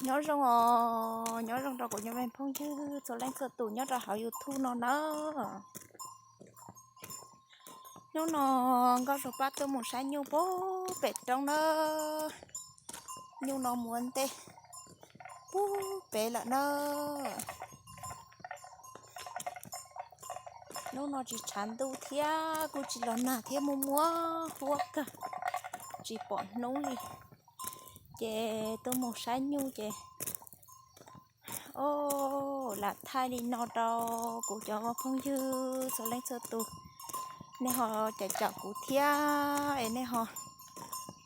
Nyob zoo os, nyob zoo rau kuv cov me phooj ywg txhua leej txhua tus nyob rau hauv YouTube no na. Hnub no Nkauj Suav Paj tuaj mus saib nyuj pub pem roob na. Nyuj no mus ua ntej pub pem lawm na. Hnub no tsis tshav ntuj thiab kuj tsis los nag thiab, muaj muaj huab kawg, tsis pom hnub li. Ces tuaj mus saib nyuj ces, o, lam thaij li no rau kuv cov phooj ywg txhua leej txhua tus, nej ho caum caum kuv thiab es nej ho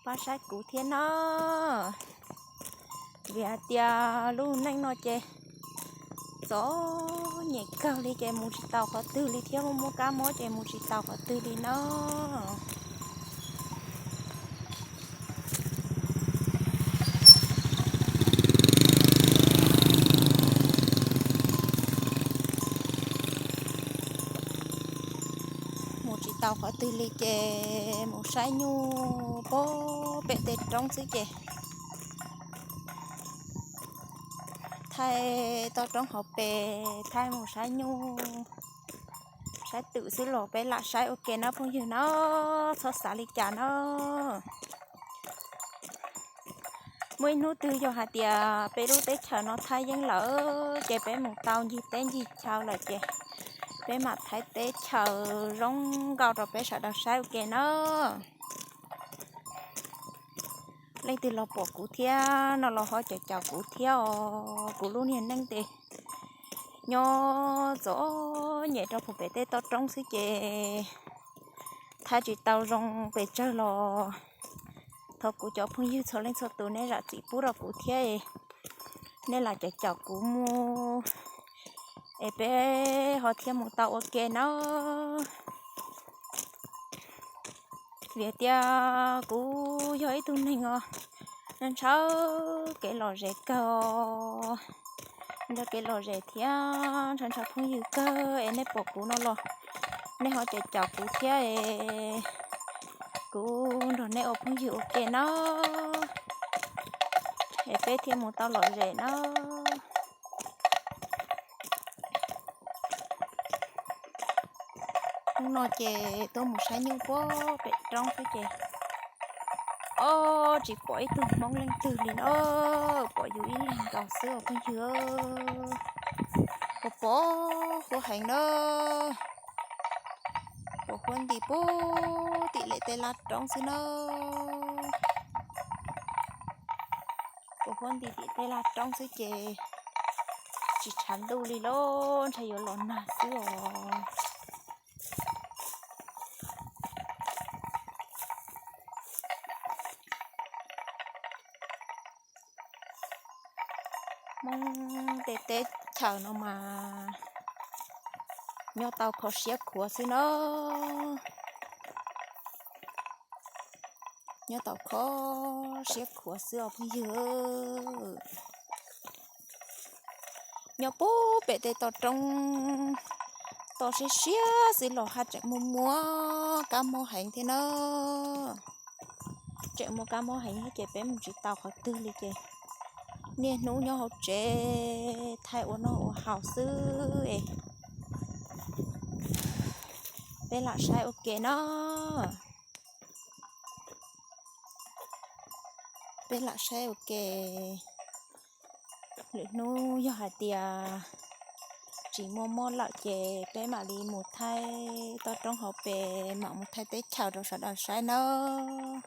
pab saib kuv thiab na. Vim hais tias lub neej no ces txom nyem kawg li ces mus tsis tau qhov twg li thiab, muaj muaj kab mob ces mus tsis tau qhov twg li na. Mus tsis tau qhov twg li ces mus saib nyuj pub pem tej roob xwb ces thaij toj roob hauv pes, thaij mus saib nyuj, saib twm xwb los peb lam saib ua ke na phooj ywg na, txhob xav li cas na. Muaj ib hnub twg yog hais tias peb lub teb chaws no thaij yeej lawm ces peb mus tau ncig teb ncig chaw lawm ces peb mam thaij teb chaws zoo nkauj rau peb sawv daws saib ua ke na. Leej twg los pom kuv thiab no los ho caum caum kuv thiab os. Kuv lub niag neej ces nyob txom nyem rau puag pem tej toj roob xwb ces thaij tsis tau zoo pes tsawg los thov kuv cov phooj ywg txhua leej txhua tus nej zam txim pub rau kuv thiab, nej lam caum caum kuv mus es peb ho thiaj mus tau ua ke na. Vim tias kuv yog ib tug neeg os ntshaw kev lom zem kawg, ntshaw kev lom zem thiab ntshaw ntshaw phooj ywg kawg es nej pom kuv no los nej ho caum caum kuv thiab es kuv nrog nej ua phooj ywg ua ke na es peb thiaj mus tau lom zem na. Hnub no ces tuaj mus saib nyuj puag pem roob xwb ces, o, tsis pom ib tug Hmoob leej twg li na, pom yus ib leeg nkaus xwb os phooj ywg. Pos pos huab heev na, pos huab nti puag tim lem tej laj roob xwb na. Pos huab nti tim tej laj roob xwb ces tsis tshav ntuj li lauj, ntshe yuav los nag xwb os. Hmoob tej teb chaws no mas nyob tau kho siab khuav xwb na. Nyob tau kho siab khuav xwb os phooj ywg. Nyob puag pem tej toj roob, toj siab siab xwb los haj tseem muaj muaj kab mob heev thiab na. Tseem muaj kab mob heev thiab ces peb mus tsis tau qhov twg li ces niaj hnub nyob hauv tsev thaij ua noj ua haus xwb es peb lam saib ua ke na. Peb lam saib ua ke. Lwm hnub yog hais tias tsis muaj mob lawm ces peb mam li mus thaij toj roob hauv pes, mam mus thaij teb chaws rau sawv daws saib nawb.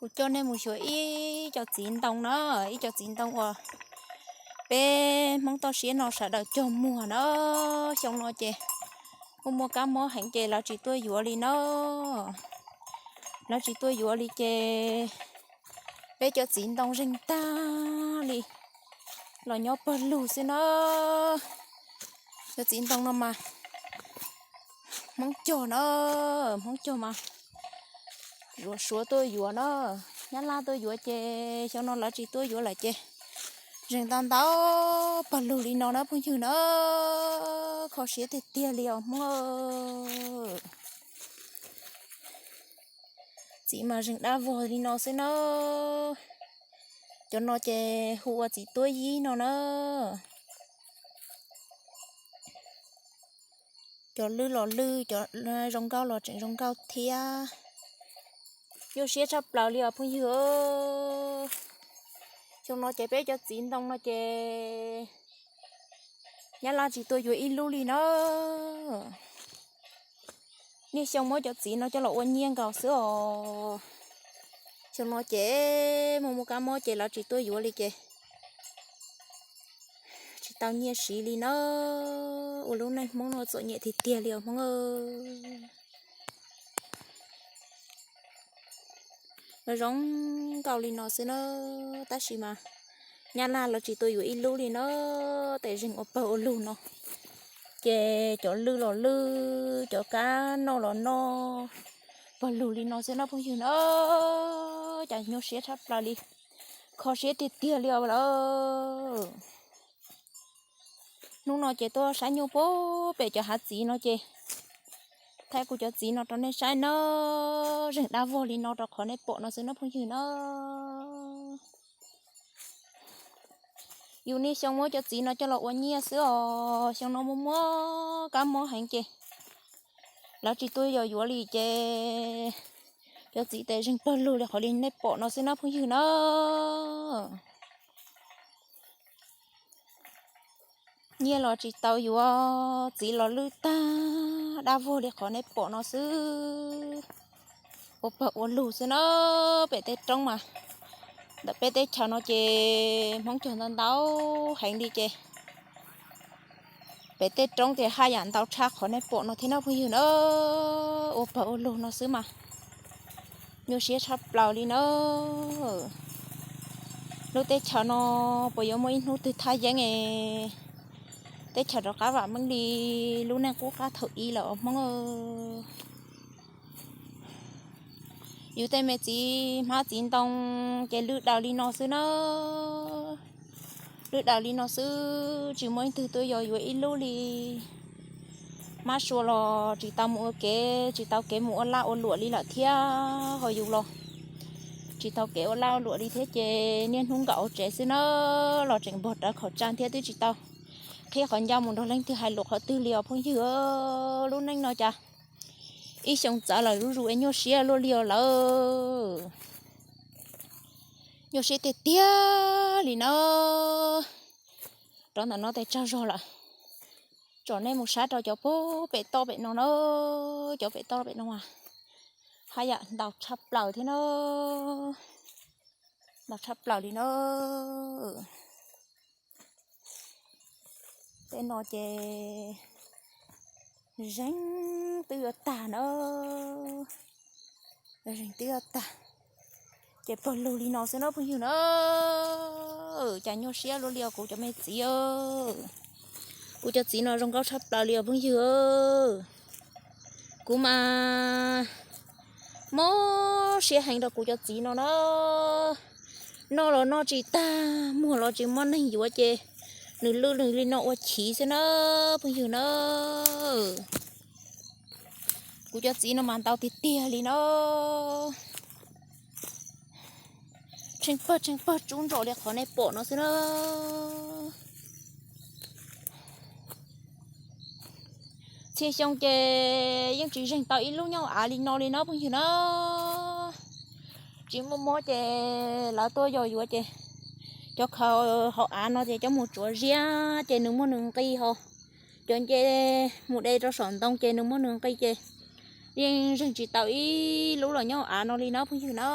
Kuv coj nej mus xyuas ib co txiv ntoo na, ib co txiv ntoo uas peb Hmoob toj siab no sawv daws cog muag na. Xyoo no ces muaj muaj kab mob heev ces lawv tsis tuaj yuav li na. Lawv tsis tuaj yuav li ces peb cov txiv ntoo zeeg tag li los nyob pawg lug xwb na. Cov txiv ntoo no mas Hmoob cog na, Hmoob cog mas Suav tuaj yuav na, Nyab Laj tuaj yuav ces xyoo no lawv tsis tuaj yuav lawm ces Zeeg ntau ntau pawg lug li no na phooj ywg na, kho siab tiag tiag li os Hmoob. Txiv mas zeeg dab vog li no xwb na. Cov no ces hu ua txiv tuab yib no na. Cov lwj los lwj, cov zoo nkauj los tseem zoo nkauj thiab. Nyuaj siab tshaj plaws li os phooj ywg. Xyoo no ces peb cov txiv ntoo no ces nyab laj tsis tuaj yuav ib lub li na. Niaj xyoo muab cov txiv no coj los ua nyiaj nkaus xwb os. Xyoo no ces muaj muaj kab mob ces lawv tsis tuaj yuav li ces tsis tau nyiaj siv li na. Ua lub neej Hmoob no txom nyem tiag tiag li os Hmoob. Zoo nkauj li no xwb na, tab sis mas nyab laj lawv tsis tuaj yuav ib lub li na. Tes zeeg ua pawg ua lug no ces cov lwj los lwj, cov kab noj los noj pawg lug li no xwb na phooj ywg na. Cas nyuaj siab tshaj plaws li, kho siab tiag tiag li os lawm. Hnub no ces tuaj saib nyuj puag pem cov hav txiv no ces thaij kuv cov txiv no rau nej saib na. Zeeg dab vog li no rau qhov nej pom no xwb na phooj ywg na. Yus niaj xyoo muab cov txiv no coj los ua nyiaj xwb os, xyoo no muaj muaj kab mob heev ces lawv tsis tuaj yos yuav li ces cov txiv tes zeeg pawg lug li qhov li nej pom no xwb na phooj ywg na. Nyiaj los tsis tau yuav, txiv los lwj tag, dab vog li qhov nej pom no xwb. Ua pawg ua lug xwb na, pem tej roob mas ntawm peb teb chaws no ces Hmoob cog ntau ntau heev li ces pem tej roob ces haj yam ntau tshaj qhov nej pom no thiab na phooj ywg na. Ua pawg ua lug no xwb mas nyuaj siab tshaj plaws li na. Lub teb chaws no puas yuav muaj ib hnub twg thaj yeeb es teb chaws rov qab vam meej li lub neej qub qab thaum ub lawm os Hmoob. Yus tej me txiv hmab txiv ntoo ces lwj daws li no xwb na. Lwj daws li no xwb, tsis muaj ib tug tuaj yos yuav ib lub li. Hmab sua los tsis tau mus ua kev, tsis tau kev mus ua laj ua luam li lawm thiab, ho yus los tsis tau kev ua laj ua luam li thiab ces niaj hnub nkaum hauv tsev xwb na, los tseem npog rawv khẩu trang thiab twb tsis tau qhib qhov ncauj mus nrog leej twg hais lus qhov twg li os phooj ywg. Lub neej no cas ib xyoo txawv lawm zuj zus es nyuaj siab luaj li os lawm. Nyuaj siab tiag tiag li na. Rov ntawm no tes tsag zog lawm, tsom nej mus saib rau cov puag pem toj pem no na. Cov pem toj pem no mas haj yam ntau tshaj plaws thiab na, ntau tshaj plaws li na. Tej no ces zeeg twb yuav tag na, zeeg twb yuav tag, ces pawg lug li no xwb na phooj ywg na. Cas nyuaj siab luaj li os kuv cov me txiv. Kuv cov txiv no zoo nkauj tshaj plaws li os phooj ywg. Kuv mas mob siab heev rau kuv cov txiv no na. Noj los noj tsis tag, muag los tsis muaj neeg yuav ces nws lwj nws li no ua chiv xwb na phooj ywg na. Kuv cov txiv no mas ntau tiag tiag li na. Tsheej pawg tsheej pawg tsub ntsos li qhov nej pom no xwb na. Txhia xyoo ces yeej tsis zeeg tau ib lub nyob hauv av li no li na phooj ywg na. Tsis muaj mob ces lawv tuaj yos yuav ces cov khaws hauv av no ces coj mus tsuav ziab ces nws muaj nws nqi ho. Cov nce mus de rau saum ntoo ces nws muaj nws nqi ces yeej zeeg tsis tau ib lub los nyob hauv av no li na phooj ywg na.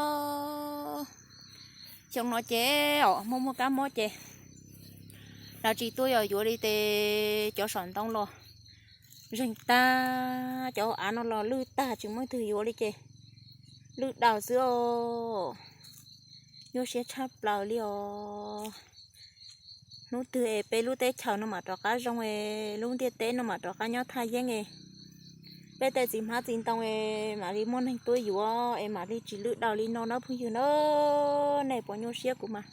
Xyoo no ces os muaj muaj kab mob ces lawv tsis tuaj yos yuav li ces cov saum ntoo los zeeg tag, cov hauv av no los lwj tag tsis muaj ib tug yuav li ces lwj daws xwb os. Nyuaj siab tshaj plaws li os. Hnub twg es peb lub teb chaws no mam rov qab zoo es lub ntiaj teb no mam rov qab nyob thaj yeeb es peb tej txiv hmab txiv ntoo es mam li muaj neeg tuaj yuav es mam li tsis lwj daws li no na phooj ywg na. Nej puas nyuaj siab? Kuv mas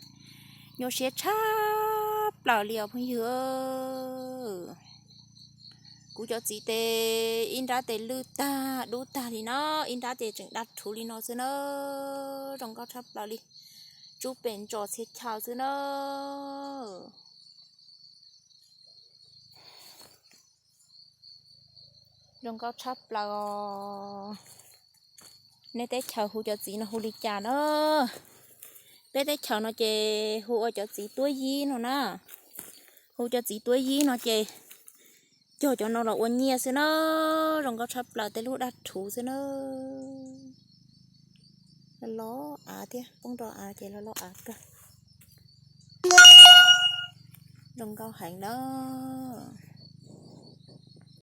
nyuaj siab tshaj plaws li os phooj ywg. Kuv cov txiv tes ib nrab tes lwj tag dub tag li no, ib nrab ces tseem daj rhuv li no xwb na. Zoo nkauj tshaj plaws li, tsub pes ntsos txhia chaw xwb na. Zoo nkauj tshaj plaws os. Nej teb chaws hu cov txiv no hu li cas na? Peb teb chaws no ces hu ua cov txiv tuab yib no na. Hu cov txiv tuab yib no ces cog cov no los ua nyiaj xwb na. Zoo nkauj tshaj plaws, tej lub daj rhuv xwb na. Los los av thiab, poob rau av ces los los av kawg. Zoo nkauj heev na.